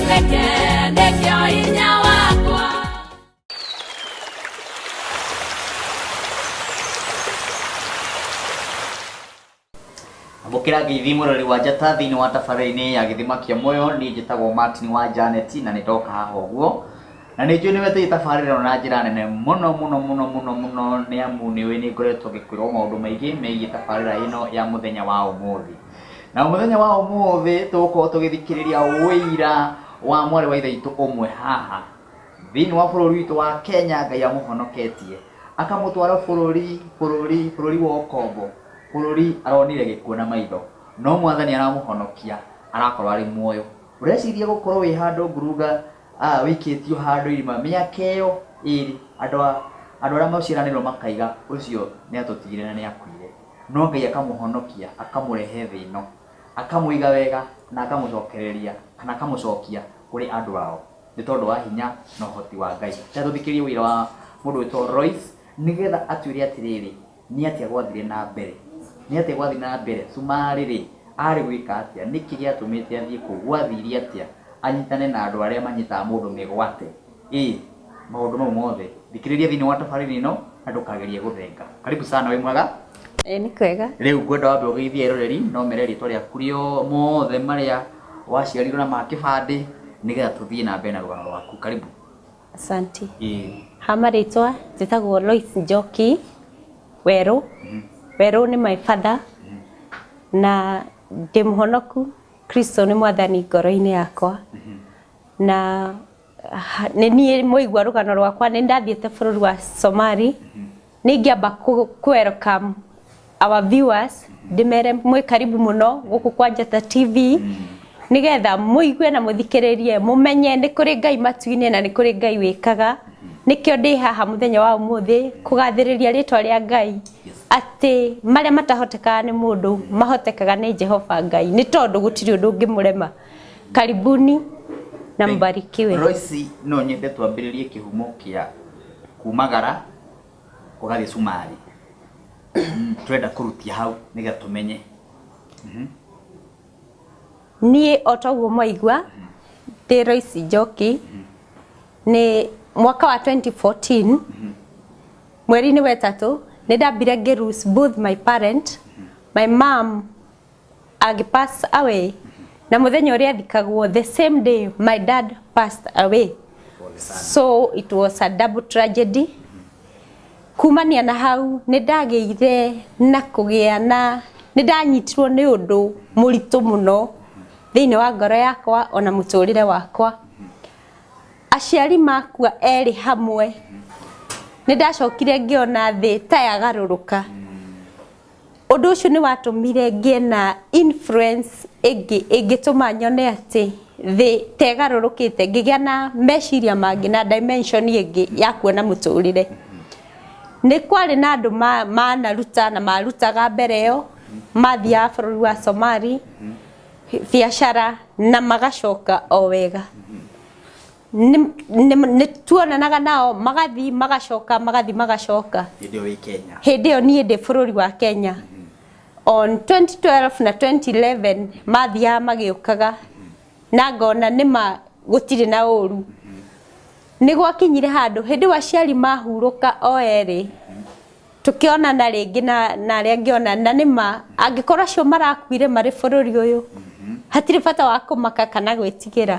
Nduĩke nĩkĩo hinya wakwa. Amũkĩra ngeithi mũrori wa njata thĩinĩ wa tabarĩra-inĩ ya gĩthima kĩa muoyo. Niĩ njĩtagwo Martin wa Janet na nĩ ndoka haha ũguo na nĩ njũĩ nĩ wetereire tabarĩra ĩno na njĩra nene mũno mũno mũno mũno mũno, nĩ amu nĩ ũĩ nĩ ngoretwo ngĩkwĩrwo maũndũ maingĩ megiĩ tabarĩra ĩno ya mũthenya wa ũmũthĩ. Na mũthenya wa ũmũthĩ tũgũkorwo tũgĩthikĩrĩria ũira wa mwarĩ wa ithe witũ ũmwe haha thĩinĩ wa bũrũri witũ wa Kenya. Ngai amũhonoketie akamũtwara bũrũri wa ũkombo, bũrũri aronire gĩkuũ na maitho, no Mwathani aramũhonokia, arakorwo arĩ muoyo. Ũreciria gũkorwo wĩ handũ ngurunga, wĩikĩtio handũ irima mĩaka ĩyo ĩrĩ, andũ arĩa maciaranĩirwo makaiga ũcio nĩ atũtigire na nĩ akuire, no Ngai akamũhonokia, akamũrehe thĩ ĩno, akamũiga wega na akamũcokereria kana akamũcokia kũrĩ andũ ao nĩ tondũ wa hinya na ũhoti wa Ngai. Reke tũthikĩrĩrie ũira wa mũndũ wĩtwo Lois nĩgetha atwĩre atĩrĩrĩ, nĩ atĩa gwathire na mbere, nĩ atĩa gwathire na mbere Cumarĩ rĩ, arĩ gwĩka atĩa, nĩkĩ gĩatũmĩte athiĩ kũu, gwathire atĩa anyitane na andũ arĩa manyitaga mũndũ mĩgwate, ĩ maũndũ mau mothe thikĩrĩria thĩinĩ wa tabarĩra ĩno na ndũkagerie gũthenga. Karibu sana, wĩ mwega? Ĩĩ nĩ kwega. Rĩu ngwenda wambe ũgeithie eroreri no mere rĩtwa rĩaku rĩo mothe marĩa waciarirwo na ma kĩbandĩ nĩgetha tũthiĩ na mbere na rũgano rwaku. Karibu. Asanti. Ĩĩ. Ha marĩtwa njĩtagwo Lois Njoki Werũ. Werũ nĩ my father na ndĩ mũhonoku. Kristo nĩ mwathani ngoro-inĩ yakwa na nĩ niĩ mũigua rũgano rwakwa. Nĩ ndathiĩte bũrũri wa Somali. Nĩ ingĩamba kũ welcome our viewers, ndĩmere mwĩ karibu mũno gũkũ kwa Njata TV nĩgetha mũigue na mũthikĩrĩrie, mũmenye nĩ kũrĩ Ngai matu-inĩ na nĩ kũrĩ Ngai wĩkaga. Nĩkĩo ndĩ haha mũthenya wa ũmũthĩ kũgathĩrĩria rĩtwa rĩa Ngai atĩ marĩa matahotekaga nĩ mũndũ mahotekaga nĩ Jehova Ngai, nĩ tondũ gũtirĩ ũndũ ũngĩmũrema. Karibuni na mbarikiwe. Lois, no nyende twambĩrĩrie kĩhumo kĩa kumagara ũgathiĩ Cumarĩ. Tũrenda kũrutia hau nĩgetha tũmenye. Niĩ o toguo mwaigua ndĩ Lois Njoki, nĩ mwaka wa 2014 mweri-inĩ wa ĩtatũ nĩ ndambire ngĩ lose both my parent. My mom agĩ pass away na mũthenya ũrĩa athikagwo, the same day my dad passed away, so it was a double tragedy. Kumania na hau nĩ ndagĩire na kũgĩa na nĩ ndanyitirwo nĩ ũndũ mũritũ mũno thĩinĩ wa ngoro yakwa ona mũtũrĩre wakwa. Aciari makua erĩ hamwe, nĩ ndacokire ngĩona thĩ ta yagarũrũka. Ũndũ ũcio nĩ watũmire ngĩe na influence ĩngĩ ĩngĩtũma nyone atĩ thĩ ta ĩgarũrũkĩte, ngĩgĩa na meciria mangĩ na dimension ĩngĩ ya kuona mũtũrĩre. Nĩ kwarĩ na andũ manaruta na marutaga mbere ĩyo, mathiaga bũrũri wa Somali biacara na magacoka o wega. Nĩ tuonanaga nao magathiĩ magacoka, magathiĩ magacoka. Hĩndĩ ĩyo wĩ Kenya? Hĩndĩ ĩyo niĩ ndĩ bũrũri wa Kenya on 2012 na 2011, mathiaga magĩũkaga na ngona nĩma gũtirĩ na ũru. Nĩ gwakinyire handũ hĩndĩ ĩyo aciari mahurũka o erĩ, tũkĩonana rĩngĩ na arĩa ngĩona na nĩma angĩkorwo acio marakuire marĩ bũrũri ũyũ, hatirĩ bata wa kũmaka kana gwĩtigĩra.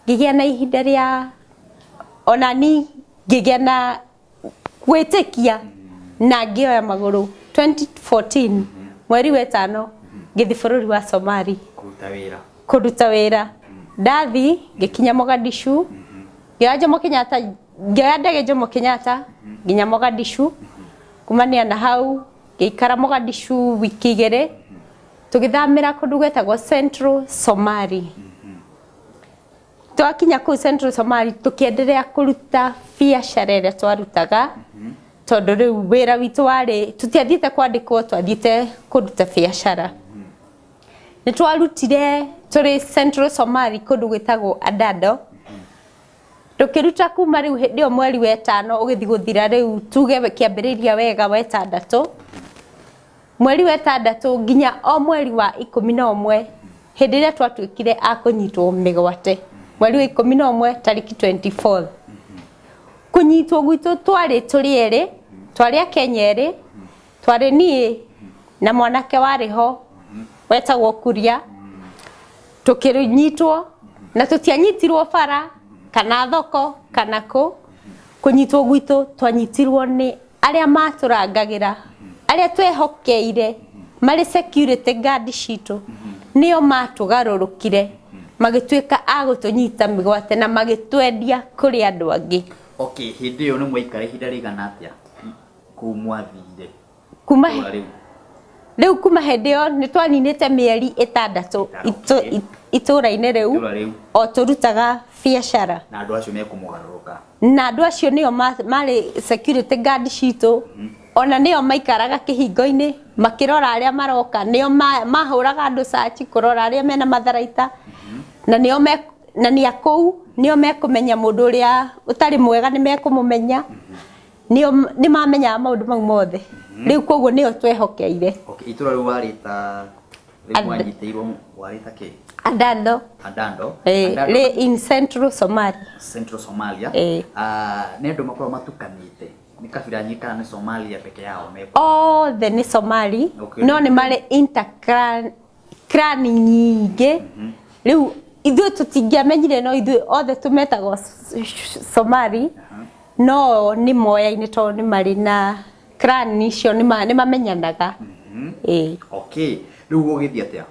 Ngĩgĩa na ihinda rĩa ona ni ngĩgĩa na gwĩtĩkia na ngĩoya magũrũ 2014 mweri wa ĩtano, ngĩthiĩ bũrũri wa Somali kũruta wĩra. Kũruta wĩra. Ndathi ngĩkinya Mogadishu, ngĩoya Jomo Kenyatta, ngĩoya ndege Jomo Kenyatta nginya Mogadishu. Kumania na hau ngĩikara Mogadishu wiki 2, tũgĩthamĩra kũndũ gwetagwo Central Somali. Twakinya kũu Central Somali tũkĩenderea kũruta biacara ĩrĩa twarutaga, tondũ rĩu wĩra witũ warĩ tũtiathiĩte kwandĩkwo, twathiĩte kũruta biacara. Nĩ twarutire tũrĩ Central Somali kũndũ gwĩtagwo Adado, tũkĩruta kuma rĩu hĩndĩ ĩyo mweri wa ĩtano ũgĩthiĩ gũthira, rĩu tuge kĩambĩrĩria wega wa ĩtandatũ, mweri wa ĩtandatũ nginya o mweri wa 11, hĩndĩ ĩrĩa twatuĩkire a kũnyitwo mĩgwate. Mweri wa 11 tarĩki 24. Kũnyitwo gwitũ twarĩ tũrĩ erĩ, twarĩ a Kenya erĩ, twarĩ niĩ na mwanake warĩ ho wetagwo Kuria. Tũkĩnyitwo na tũtianyitirwo bara kana thoko kana kũ. Kũnyitwo gwitũ twanyitirwo nĩ arĩa matũrangagĩra, arĩa twehokeire marĩ security guard citũ, nĩo matũgarũrũkire magĩtuĩka a gũtũnyita mĩgwate na magĩtwendia kũrĩ andũ angĩ. Okay, hĩndĩ ĩyo nĩ mwaikara ihinda rĩigana atĩa kũu mwathire? Kuma Itũũra rĩu. Rĩu kuma hĩndĩ ĩyo nĩ twaninĩte mĩeri 6 itũũra-inĩ rĩu. Itũũra rĩu. O tũrutaga biacara. Na andũ acio mekũmũgarũrũka. Na andũ acio nĩo marĩ security guard citũ, ona nĩo maikaraga kĩhingo-inĩ makĩrora arĩa maroka, nĩo mahũraga andũ search kũrora arĩa mena matharaita, na nĩo me na nĩ a kũu nĩo mekũmenya mũndũ ũrĩa ũtarĩ mwega, nĩ mekũmũmenya, nĩo nĩ mamenyaga maũndũ mau mothe. Rĩu koguo nĩo twehokeire. Okay, itũũra rĩu warĩta rĩu mwanyitĩirwo warĩta kĩ? Adado. Adando. Eh, Adando. rĩ in Central Somalia. Central Somalia. Eh. Ah, nĩ andũ makoragwo matukanĩte. Nĩ kabira nyingĩ kana nĩ Somalia peke yao me? Othe nĩ Somali. No nĩ marĩ interclan clan nyingĩ. Rĩu ithuĩ tũtingĩamenyire, no ithuĩ othe tũmetagwo Somali, no nĩ moyaine tondũ nĩ marĩ na clan icio, nĩ mamenyanaga, ĩĩ. Okay, rĩu gũgĩthiĩ atĩa?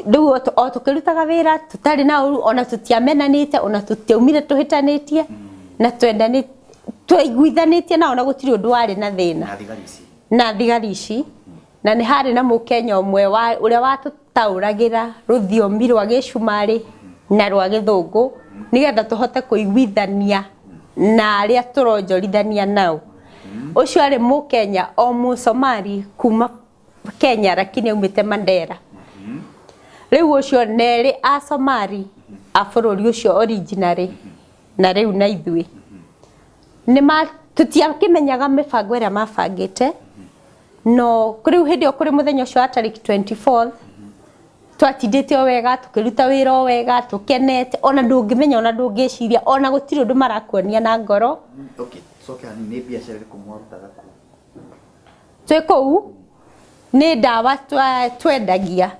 Rĩu o tũkĩrutaga wĩra tũtarĩ na ũru, ona tũtiamenanĩte, ona tũtiaumire tũhĩtanĩtie, na twendanĩte, twaiguithanĩtie nao, na gũtirĩ ũndũ warĩ na thĩna. Na thigari ici. Na thigari ici, na nĩ harĩ na mũkenya ũmwe wa ũrĩa watũtaũragĩra rũthiomi rwa gĩcumarĩ na rwa gĩthũngũ nĩgetha tũhote kũiguithania na arĩa tũronjorithania nao. Ũcio arĩ mũkenya o mũsomali kuma Kenya, lakini aumĩte Mandera. Rĩu ũcio nerĩ a Somali a bũrũri ũcio originally, na rĩu na ithuĩ nĩ tũtiakĩmenyaga mĩbango ĩrĩa mabangĩte. No rĩu hĩndĩ ĩyo kũrĩ mũthenya ũcio wa tarĩki 24 twatindĩte o wega, tũkĩruta wĩra o wega tũkenete, ona ndũngĩmenya, ona ndũngĩciria, ona gũtirĩ ũndũ marakuonia na ngoro. Okay, coke hanini, nĩ biacara ĩrĩkũ mwarutaga kũu? Twĩ kũu nĩ ndawa twendagia,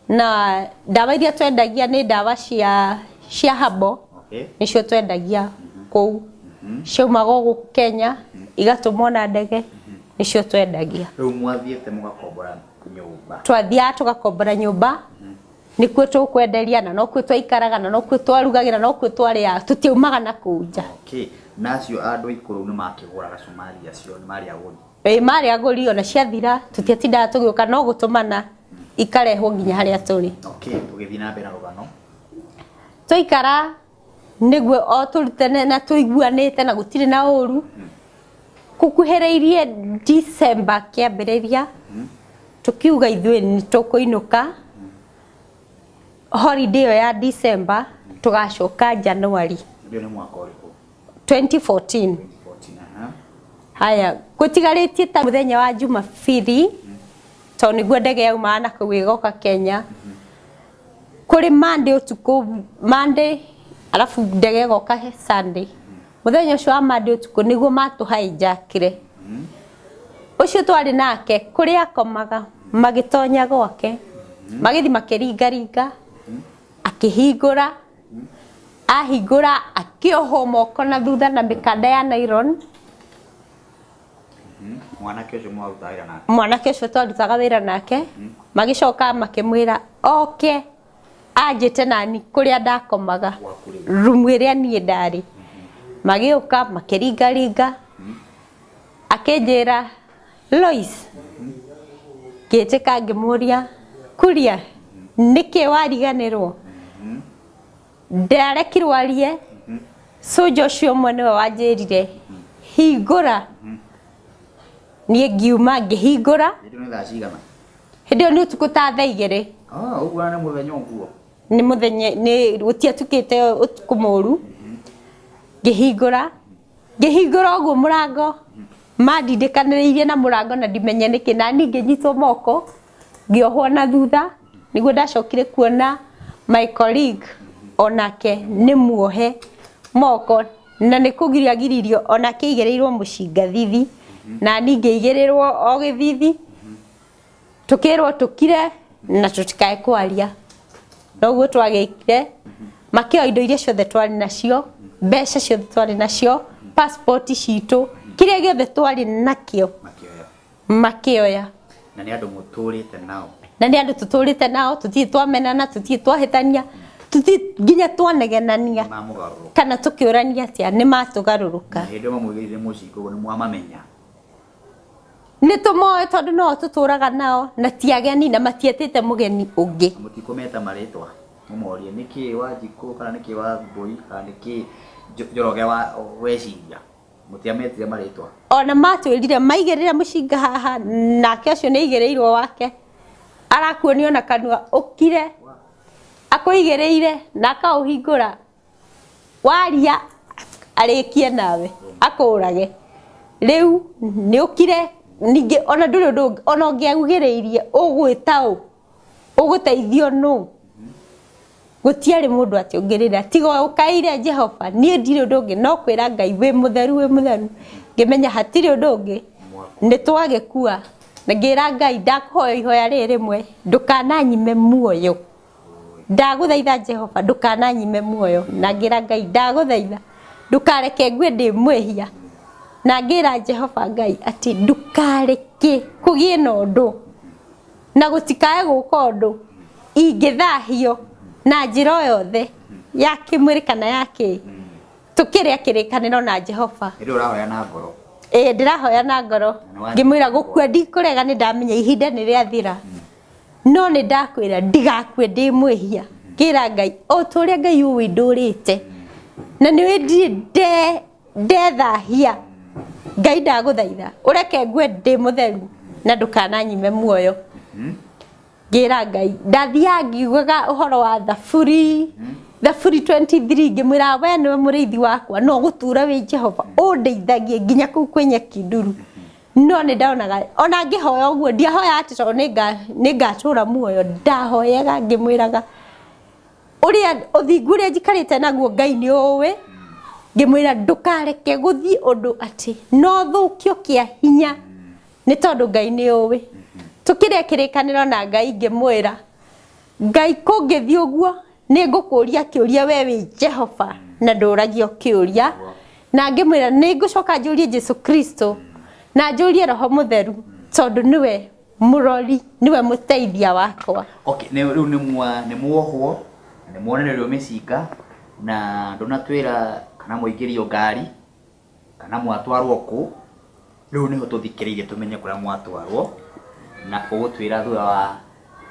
na ndawa iria twendagia nĩ ndawa cia habo. Nĩcio twendagia kũu, ciaumaga o gũkũ Kenya igatũmwo na ndege, nĩcio twendagia. Rĩu mwathiĩte mũgakombora nyũmba? Twathiaga tũgakombora nyũmba, nĩkuo tũkwenderia, na nokuo twaikaraga, na nokuo twarugagĩra, nokuo twarĩaga, tũtiaumaga na kũu nja. Okay, na acio andũ aikũrũ nĩ makĩgũraga Somalia acio nĩ marĩ agũri? Ĩĩ, marĩ agũri, ona ciathira tũtiatindaga tũgĩũka, no gũtũmana ikarehwo nginya harĩa tũrĩ. Okay, tũgĩthiĩ na mbere na rũgano. Twaikara nĩguo o tũrutane na tũiguanĩte na gũtirĩ na ũru, gũkuhĩrĩirie December kĩambĩrĩria, tũkiuga ithuĩ nĩ tũkũinũka holiday ĩyo ya December, tũgacoka January. Ndio, nĩ mwaka ũrĩkũ? 2014. 2014, aha. Haya, gũtigarĩtie ta mũthenya wa Jumapili, tondũ nĩguo ndege yaumaga na kũu ĩgoka Kenya, kũrĩ Monday ũtukũ, Monday alafu ndege ĩgoka Sunday. Mũthenya ũcio wa Monday ũtukũ nĩguo matũhijackire. Ũcio twarĩ nake kũrĩa akomaga, magĩtonya gwake, magĩthiĩ makĩringaringa, akĩhingũra, ahingũra akĩohwo moko na thutha na mĩkanda ya nylon. Mwanake ũcio mwarutaga wĩra nake? Mwanake ũcio twarutaga wĩra nake. Magĩcoka makĩmwĩra oke anjĩte nani kũrĩa ndakomaga. Gwaku rĩu. Rumu ĩrĩa niĩ ndarĩ. Magĩũka makĩringaringa, akĩnjĩra, "Lois." Ngĩtĩka, ngĩmũria, "Kuria, nĩkĩ wariganĩrwo?" Ndarekirwo arie. Soja ũcio ũmwe nĩwe wanjĩrire, "Hingũra." Niĩ ngiuma ngĩhingũra. Hĩndĩ ĩyo nĩ thaa cigana? Hĩndĩ ĩyo nĩ ũtukũ ta thaa 2. Ah, ũguo nĩ mũthenya ũguo. Nĩ mũthenya, nĩ gũtiatukĩte ũtukũ mũru. Ngĩhingũra, ngĩhingũra ũguo mũrango, mandindĩkanĩrĩirie na mũrango na ndimenye nĩkĩ, na niĩ ngĩnyitwo moko ngĩohwo na thutha. Nĩguo ndacokire kuona my colleague. Onake nĩ muohe moko na nĩ kũgirio agiririo, onake aigĩrĩirwo mũcinga thithi na niĩ ngĩigĩrĩrwo o gĩthithi, tũkĩrwo tũkire na tũtikae kwaria. Noguo twagĩkire, makĩoya indo iria ciothe twarĩ nacio, mbeca ciothe twarĩ nacio, passport citũ, kĩrĩa gĩothe twarĩ nakĩo makĩoya. Makĩoya. Na nĩ andũ mũtũrĩte nao? Na nĩ andũ tũtũrĩte nao, tũtirĩ twamenana, tũtirĩ twahĩtania, tũtirĩ nginya twanegenania mamũgarũrũka kana tũkĩũrania atĩa, nĩ matũgarũrũka. Na hĩndĩ ĩyo mamũigĩrĩire mũcinga ũguo nĩ mwamamenya? Nĩ tũmoĩ tondũ no tũtũraga nao na ti ageni na matietĩte mũgeni ũngĩ. Na mũtikũmeta marĩtwa mũmorie nĩkĩ Wanjikũ kana nĩkĩ Wambũi kana nĩkĩ Njoroge wa weciria? Mũtiametire marĩtwa? Ona matwĩrire maigĩrĩre mũcinga haha, nake ũcio nĩ aigĩrĩirwo wake, arakuonio na kanua ũkire, akũigĩrĩire na akaũhingũra, waria arĩkie nawe akũrage. Rĩu nĩ ũkire ningĩ, ona ndũrĩ ũndũ ũngĩ ona ũngĩaugĩrĩirie ũgwĩta ũ, ũgũteithio nũ? Gũtiarĩ mũndũ atĩ ũngĩrĩra tiga ũkaire Jehova. Niĩ ndirĩ ũndũ ũngĩ no kwĩra Ngai wĩ mũtheru, wĩ mũtheru, ngĩmenya hatirĩ ũndũ ũngĩ, nĩ twagĩkua. Na ngĩra Ngai, ndakũhoya ihoya rĩrĩ rĩmwe, ndũkananyime muoyo, ndagũthaitha Jehova, ndũkananyime muoyo. Na ngĩra Ngai, ndagũthaitha ndũkareke ngue ndĩ mwĩhia. Na ngĩra Jehova Ngai atĩ ndũkareke kũgĩe na ũndũ na gũtikae gũka ũndũ ingĩthahio na njĩra o yothe ya kĩmwĩrĩ kana ya kĩ. Tũkĩrĩa kĩrĩkanĩro na Jehova. Hĩndĩ ĩyo ũrahoya na ngoro? Ĩĩ, ndĩrahoya na ngoro. Ngĩmwĩra gũkua ndikũrega, nĩ ndamenya ihinda nĩ rĩathira, no nĩ ndakwĩra ndigakue ndĩ mwĩhia. Ngĩra Ngai, o ta ũrĩa Ngai ũĩ ndũrĩte na nĩ ũĩ ndirĩ ndethahia, Ngai ndagũthaitha ũreke ngue ndĩ mũtheru na ndũkananyime muoyo. Ngĩra Ngai, ndathiaga ngiugaga ũhoro wa Thaburi 23, ngĩmwĩra we nĩwe mũrĩithi wakwa, no gũtura wĩ Jehova ũndeithagie nginya kũu kwĩ nyeki nduru. No nĩ ndonaga ona ngĩhoya ũguo, ndiahoya atĩ tondũ nĩ ngatũra muoyo, ndahoyaga ngĩmwĩraga ũrĩa ũthingu ũrĩa njikarĩte naguo Ngai nĩ ũĩ. Ngĩmwĩra ndũkareke gũthiĩ ũndũ atĩ no thũkio kĩa hinya nĩ tondũ Ngai nĩ ũĩ. Tũkĩrĩa kĩrĩkanĩro na Ngai, ngĩmwĩra Ngai, kũngĩthiĩ ũguo nĩ ngũkũria kĩũria, we wĩ Jehova na ndũragio kĩũria. Na ngĩmwĩra nĩ ngũcoka njũrie Jesu Kristo na njũrie Roho Mũtheru, tondũ nĩwe mũrori, nĩwe mũteithia wakwa. Okay, nĩ rĩu nĩ muohwo na nĩ muonererio mĩcinga, na ndũnatwĩra kana mũingĩrio ngari kana mwatwarwo kũ. Rĩu nĩho tũthikĩrĩirie tũmenye kũrĩa mwatwarwo, na ũgũtwĩra thutha wa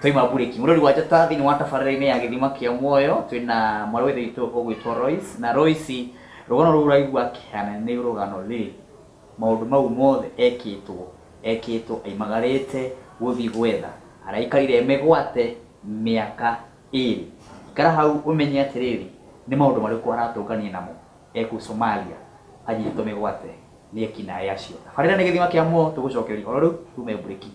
twaima burĩki. Mũrori wa Njata, thĩinĩ wa tabarĩra-inĩ ya Gĩthima kĩa Muoyo twĩna mwarĩ wa ithe witũ ũgwĩtwo Royce. Na Royce, rũgano rũu ũraigua akĩheana nĩ rũgano rĩrĩ maũndũ mau mothe ekĩtwo aimagarĩte gũthiĩ gwetha, araikarire mĩgwate mĩaka 2. Ikara hau ũmenye atĩrĩrĩ, nĩ maũndũ marĩkũ aratũngania namo ekũu Somalia anyitĩtwo mĩgwate nĩ ekinaĩ acio. Tabarĩra nĩ Gĩthima kĩa Muoyo, tũgũcokeria oro rĩu tume mburĩki.